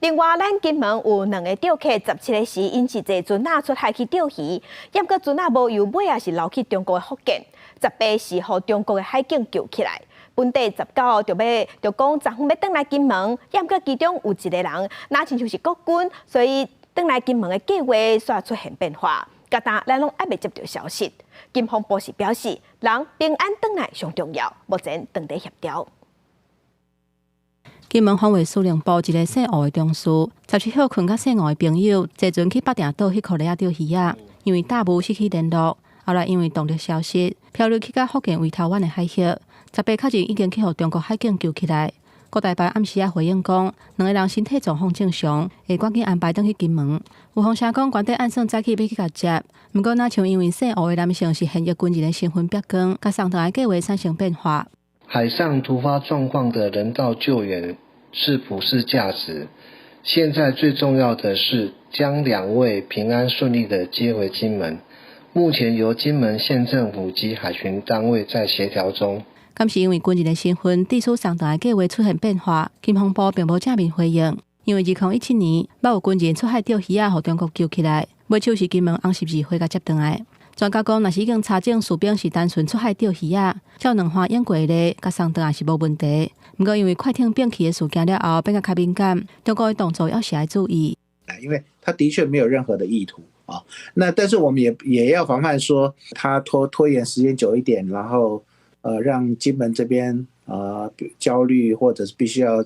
另外，咱金門有兩个釣客17日時，𪜶是坐船仔出海去釣魚，毋過船仔無油，尾仔是流去中國的福建。18時予中國的海警救起來。本底19就欲就講昨昏欲轉來金門，毋過其中有一个人，若親像是國軍，所以轉來金門的計劃煞出現變化。佮今咱攏猶未接著消息。金防部是表示，人平安轉來上重要，目前正佇協調。金門防衛司令部一个姓吳的中士，17號睏佮姓吳的朋友坐船去北定島彼箍螺仔釣魚仔，因為大霧失去聯絡，後來因為動力消失，漂流去到福建圍頭灣的海域，18確認已經去予中國海警救起來。國台辦暗時仔回應講，兩个人身體狀況正常，會趕緊安排轉去金門。有風聲講，原底按算早起欲去共接，毋過若像因為姓吳的男性是現役軍人的身份曝光，共送轉來計劃產生變化。海上突發狀況的人道救援是普世價值。現在最重要的是將兩位平安順利的接回金門。目前由金門縣政府及海巡單位在協調中。敢是因為軍人的身份，致使送轉來計劃出現變化，金防部並無正面回應。因為2017年，捌有軍人出海釣魚仔，予中國救起來，尾手是金門紅十字會共接轉來。專家講，若是已經查證士兵是單純出海釣魚仔，照兩岸用過的例，共送轉來是無問題。毋過因為快艇變去的事件了後，變甲較敏感，中國的動作猶是愛注意。因為他的確沒有任何的意圖啊。那但是我們也要防範說，他拖延時間久一點，然後讓金門這邊焦慮，或者是必須要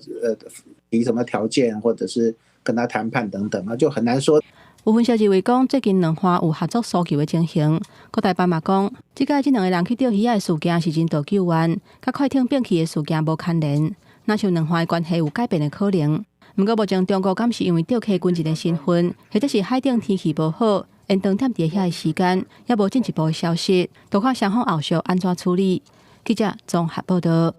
提什麼條件，或者是跟他談判等等啊，就很難說。有分析認為講，最近兩岸有合作搜救的情形。國台辦嘛講，這擺這兩个人去釣魚仔的事件是人道救援，佮快艇變去的事件無牽連，若像兩岸的關係有改變的可能。毋過目前中國敢是因為釣客軍人的身份，或者是海頂天氣無好，延長踮佇遐的時間，猶無進一步的消息，就看雙方後續按怎處理。記者綜合報導。